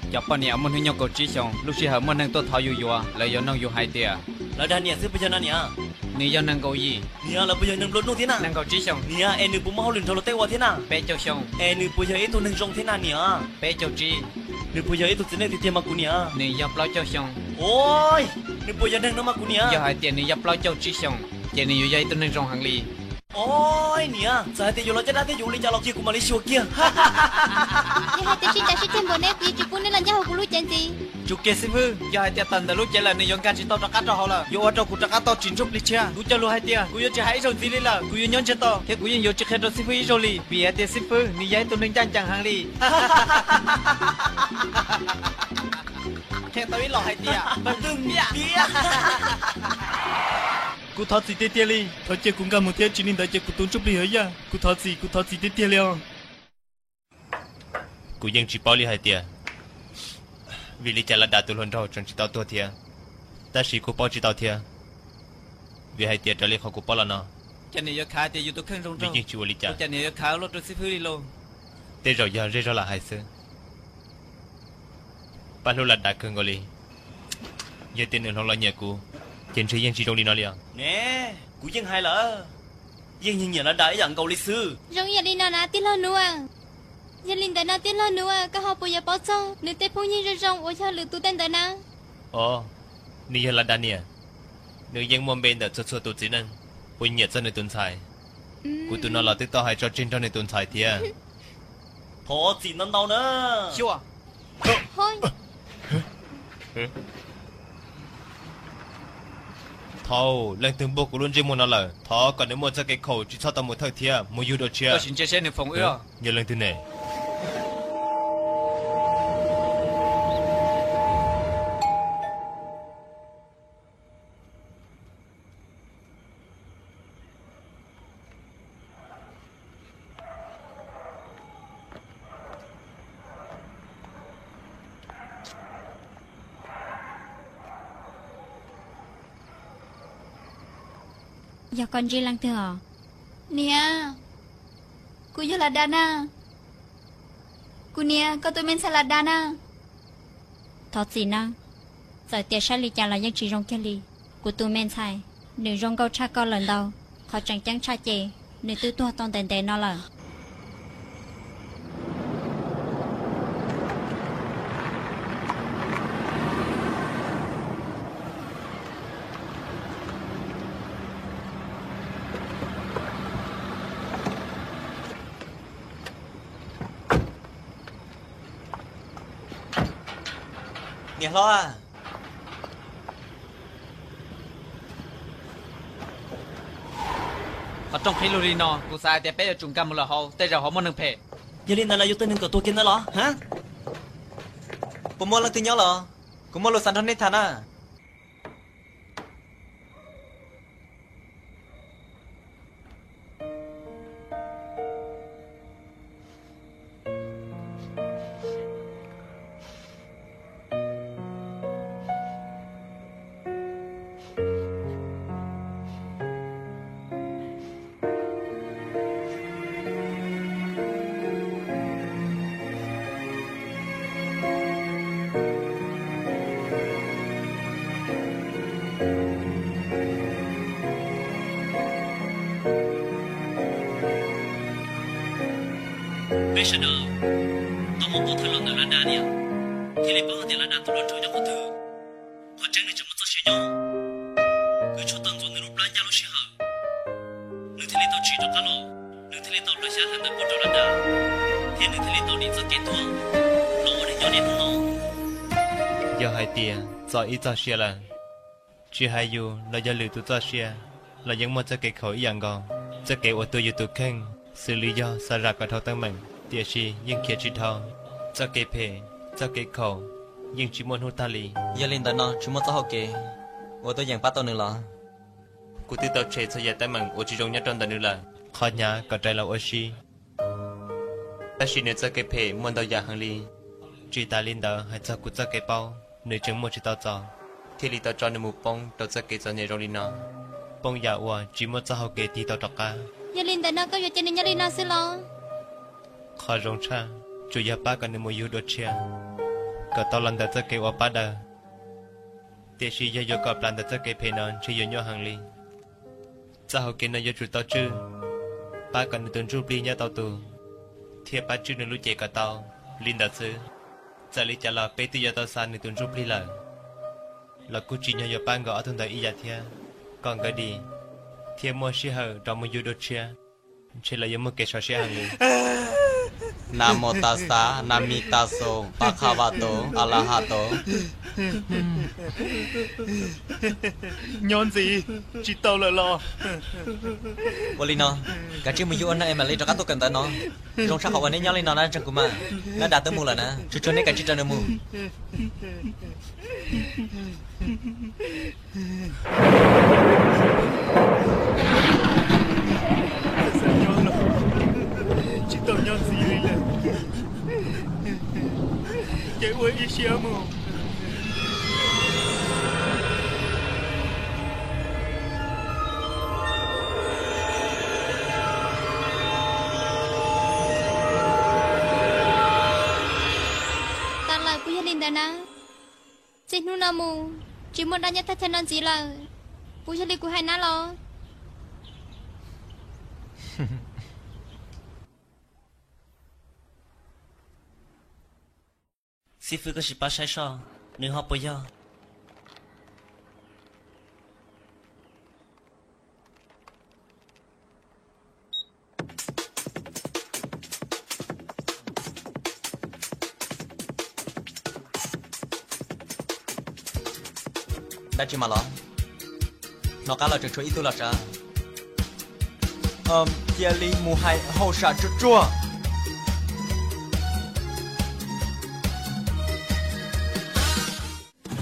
Cov poj niam muaj hnub nyoog kaum tsib xyoos, lub sij hawm muaj neeg tuaj thov yus yuav, lawv yuav nug yus hais tias, lawv dag niam xwb puas yog no niam? Nws yog nees nkaum yim. Niam, lawv puas yog neeg nplua nuj thiab na? Nees nkaum tsib xyoos. Niam, es nws puas muaj hauj lwm nrog luag tej ua thiab na? Peb caug xyoo. Es nws puas yog ib tug neeg zoo thiab na niam? Peb caug tsib. Nws puas yog ib tug txiv neej tiag tiag mas kuv niam? Nws yog plaub caug xyoo. Ua, nws puas yog neeg no mas kuv niam? Yog hais tias nws yog plaub caug tsib xyoos, ces nws yuav yog ib tug neeg zoo heev li. Ua, niam, txawm hais tias yuav los caj dab thiab yuav ua li cas los cia kuv mam li xyuas kiag. Yog hais tias sib cav sib ceg npaum ne, kuv yeej tsis pub neb los nyob hauv kuv lub cev ntxiv. Tsum kiag xib fwb, yog hais tias tawm ntawm lub cev lawm nws yuav nkag tsis tau rov qab rau hauv lawm, yuav ua rau kuv rov qab tau tsis ntsuj plig tshiab. Kuv cog lus hais tias kuv yuav tsis hais ib zaug ntxiv li lawm, kuv yuav nyob ntsiag to thiab kuv yeej yuav tsis qhia rau xib fwb ib zaug li, vim hais tias xib fwb nws yog ib tug neeg ncaj ncees heev li. Qhia tau ib los hais tias, kuv thov txim tiag tiag li, thov cia kuv nkag mus thiab tsis li ntawd ces kuv tus ntsuj plig yuav yaj. Kuv thov txim, kuv thov txim tiag tiag li os. Kuv yeej tsis paub li hais tias vim li cas Las Das tus hluas nraug tseem tsis tau tuag thiab, tab sis kuv paub tsis tau thiab, vim hais tias raws li qhov kuv paub los no, cas nws yuav khav tias yus tus kheej zoo nraug, yeej tsis ua li cas, cas nws yuav khav luaj rau xib fwb li lauj. Tej zaum yog zej zog lam hais xwb. Pab hlub Las Das kawg nkaus li. Yog tias nws hloov los nyiam kuv, ces ntshe yeej tsis zoo li no li os. Ne, kuv yeej hais lawm, yeej nyiam Las Das ib yam nkaus li xwb. Zoo ib yam li no na tij laug Nuj? Yog li ntawd no tij laug Nuj, koj ho puas yuav paub txog nws tej phooj ywg zoo zoo uas yog lwm tus tej ntawd na? Os, nws yog Las Das niam. Nws yeej muaj npe ntawm txhua txhua tus txiv neej uas nyiam txog nws tus ntxhais. Kuv tus no los twb tau hais tso tseg nrog nws tus ntxhais thiab. Thov txim ntau ntau na. Thaum leej twg npuaj kuv lub ntsej muag no lawm, thov kom nws muaj txoj kev khaum tsis txhob tau mus thawj thiab mus yug dua tshiab. Koj sim ntsia seb nws foom wb os. Yog leej twg ne? Yog koj ntsib leej twg os? Niam, kuv yog Las Das na. Kuv niam, koj tus me ntxhais Las Das na. Thov txim nawb, txawm tias saib li cas los yeej tsis zoo kiag li. Kuv tus me ntxhais, nws zoo nkauj tshaj koj lawm ntau, qhov tseem ceeb tshaj ces nws twb tuag tau ntev ntev no lawm. Niam hlob, qhov rooj qhib lug li no, kuv xav hais tias peb yuav tsum nkag mus lawm hauv, tej zaum hauv muaj neeg phem. Yog li ntawd lawv yuav tua neeg kom tuag kiag ntawd los? Puas muaj leej twg nyob los? Kuv muaj lus xav nrog nej tham na. Peb sawv daws tau mus pov thawj los ntawm Las Das tias thiaj li paub hais tias Las Das tus hluas nraug nyob qhov twg. Qhov tseeb nws tseem muaj txoj sia nyob, nws tshuav tau ntxuav nws lub plab ncaj lub sij hawm, nws thiaj li tau tsim rov qab los, nws thiaj li tau hlawv xyab hlawv ntawv pub rau Las Das, thiab nws thiaj li tau dim txoj kev tuag los ua neeg nyob niaj hnub no. Yog hais tias txo ib txoj sia lawm, tsis hais yus los yog lwm tus txoj sia los yeej muaj txoj kev khaum ib yam nkaus. Txoj kev uas tuag yus tus kheej xws li yog xav zam kom dhau teeb meem, tiam sis yeej khiav tsis dhau. Txoj kev phem, txoj kev khaum yeej tsis muaj hnub tag li. Yog li ntawd no tsis muaj txoj hau kev uas tuaj yeem pab tau nws los? Kuv twb tau tshem txhua yam teeb meem uas tsis zoo nyob rau ntawm nws lawm, qhov hnyav kom rais los ua si. Tab sis nws txoj kev phem muaj ntau yam heev li. Tsis tas li ntawd, hais txog kuv txoj kev paub, nws tseem muaj tsis tau txaus, thiaj li tau tso nws mus poob rau txoj kev txom nyem zoo li no, poob yam uas tsis muaj txoj hau kev tig tau rov qab. Yog li ntawd no koj yuav cia nws nyob li no xwb los? Qhov zoo tshaj, tsuas yog pab kom nws mus yug dua tshiab. kom tau los ntawm txoj kev ua pab daws. Tiam sis yog yuav kom plam ntawm txoj kev phem no ntshe yuav nyuaj heev li. Txoj hauv kev no yuav tsum tau tswj, pab kom nws tus ntsuj plig nyob tau tus, thiab pab tswj nws lub cev kom tau. Li ntawd xwb, txawm li cas los peb twb yuav tau xa nws tus ntsuj plig lawm, los kuj tsim nyog yuav pab nkaus ob tug ntawd ib yam thiab, kom nkawd dim thiab muaj sij hawm rov mus yug dua tshiab, ntshe los yuav muaj kev sov siab heev li. Namo tassa, namiv tasso, pakhavato, alahato. Nyob ntxiv, tsis tau lawm los? Ua li no, kav tsij mus yug ua neeg es mam li rov qab tuaj kawm ntawv no. Zoo tshaj qhov uas neb nyob li no na, ntseeg kuv mas. Nab Das twb mus lawm na, tsuas tshuav neb kav tsij raws nws mus. Tsis tau nyob ntxiv li lawm, ces ua ib siab mus. Tas lawm, puas yog li ntawd na? Txij hnub no mus, tsis muaj dab nyob thaj chaw no ntxiv lawm. Puas yog li kuv hais na los? Xib fwb, koj sim pab saib soj, nws ho puas yog? Dab tsi mas los? Hnov qab los tseem tshuav ib tug los sav. Cia li mus hais hauj sam tsuag tsuag.